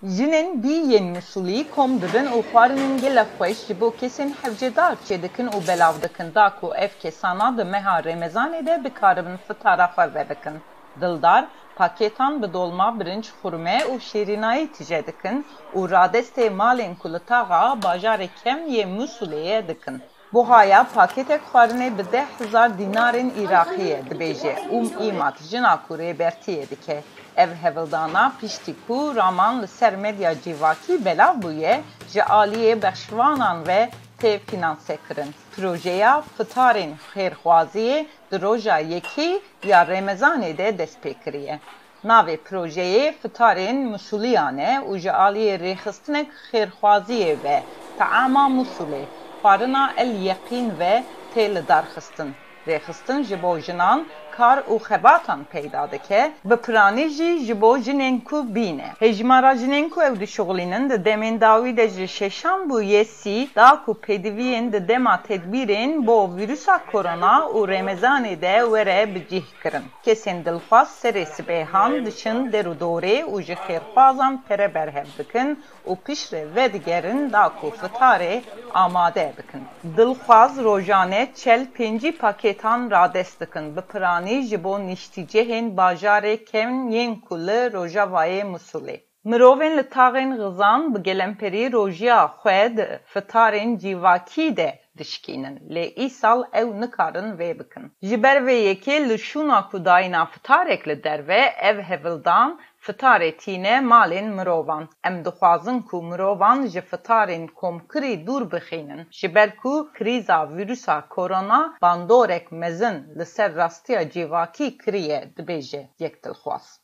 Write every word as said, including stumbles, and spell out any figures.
Jinên bî yên Mûsilî kom dibin û xwarinên gelek xweş ji bo kesên hevcedar çêdikin û belav dikin da ku ev kesana di meha Remezanê de bikaribin fitara xwe vebikin. Dildar, paketan bi dolma birinc, xurme û şêrînayî tije dikin û radestê malên ku li taxa bajarê kevn yê Mûsilê ye dikin. Buhaya paketek xwarinê bi deh hezar dînarên Iraqî ye, dibêje Ûm Îmat, jina ku rêbertiyê dike. Ev hevildana piştî ku raman li ser medya civakî belav bûye, ji aliyê bexşvanan ve tê finansekirin. Projeya fitarên xêrxwaziyê di roja yekê ya Remezanê de dest pê kiriye. Navê projeyê Fitarên Mûsiliyan e û ji aliyê rêxistinek xêrxwaziyê ve Taama Mûsilê, xwarina El Yeqîn ve tê lidarxistin. Rêxistin ji bo jinan kar û xebatan peyda dike, bi piranî jî ji bo jinên ku bî ne. Hejmara jinên ku ew dişuxulînin di demên dawî de ji şeşan bûyê sî, da ku pêdiviyên di dema tedbîrên bo vîrusa korona û Remezanê de were bi cih kirin. Kesên dilxwaz serê sibêhan diçin der û dorê û ji xêrxwazan pere berhev dikin û piştre vedigerin da ku fitarê amade bikin. Dilxwaz rojane çel pêncî paketan radest dikin, bi piranî ji bo niştîcehên bajarê kevn yên ku li Rojavayê Mûsilê. Mirovên li taxên xizan bi gelemperî rojiya xwe di fitarên civakî de dişikînin, lê îsal ew nikarin vê bikin. Ji ber vê yekê li şûna ku dayîna fitarek li derve, ev hevildan fitarê tîne malên mirovan. Em dixwazin ku mirovan ji fitarên komkirî dûr bixînin, ji ber ku krîza vîrusa korona bandorek mezin li ser rastiya civakî kiriye, dibêje yek dilxwaz.